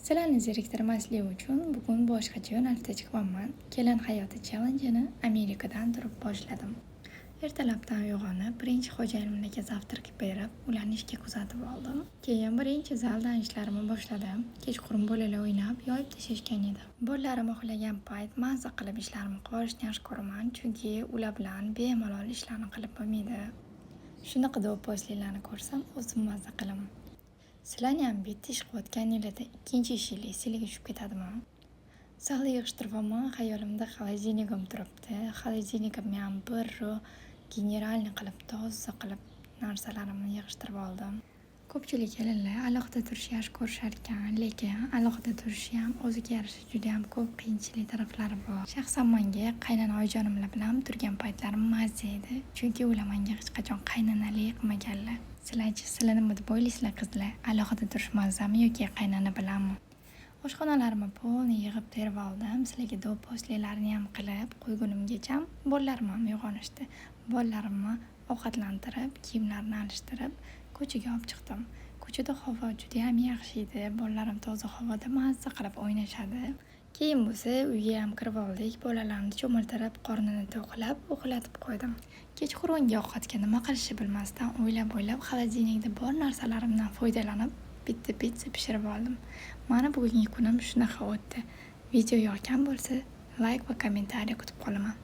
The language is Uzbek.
Sizlarni zeriktirmaslik uchun bugun boshqacha yo'nalishda chiqyapman. Kelin hayoti challenge'ini Amerikadan turib boshladim. Ertalabdan uyg'onib, birinchi xo'jayinimlarga завтрак berib, ularni ishga kuzatib oldim. Keyin birinchi zaldan ishlarimni boshladim. Kechqurun bolalar o'ynab, yoyib tashlashgan edi. Bolalarim uxlagan payt mazza qilib ishlarimni qilishni yaxshi ko'raman, chunki ular bilan bemalol ishlarni qilib bo'lmaydi. Shunaqa до-после larni ko'rsam, o'zim mazza qilaman. Sizlarni ham bitta ish qilayotganinglarda ikkinchi ishinglar esinglarga tushib ketadimi? Sal yig'ishtiryapman, xayolimda холодильник im turibdi. Холодильник imni ham bir генеральный qilib, toza qilib narsalarimni yig'ishtirib oldim. Ko'pchilik kelinlar alohida turishni yaxshi ko'rishar ekan, lekin alohida turishni ham o'ziga yarasha judayam ko'p qiyinchilik taraflari bor. Shaxsan manga qaynona oyijonimlar bilan turgan paytlarim mazza edi, chunki ular menga hech qachon qaynonalik qilmaganlar. Sizlarchi, sizlar nima deb o'ylaysizlar, qizlar? Alohida turish mazzami yoki qaynona bilanmi? Oshxonalarimni полный yig'ib terib oldim. Sizlarga до-после larni ham qilib qo'ygunimgacha bolalarim ham uyg'onishdi. Bolalarimni ovqatlantirib, kiyimlarini alishtirib, ko'chaga olib chiqdim. Ko'chada havo judayam yaxshi edi. Bolalarim toza havoda mazza qilib o'ynashadi. Keyin bo'lsa uyga ham kirib oldik. Bolalarni cho'miltirib, qornini to'qlab, uxlatib qo'ydim. Kechqurungi ovqatga nima qilishni bilmasdan o'ylab-o'ylab холодильник da bor narsalarimdan foydalanib bitta pitsa pishirib oldim. Mani bugungi kunim shunaqa o'tdi. Video yoqqan bo'lsa, layk va kommentariy kutib qolaman.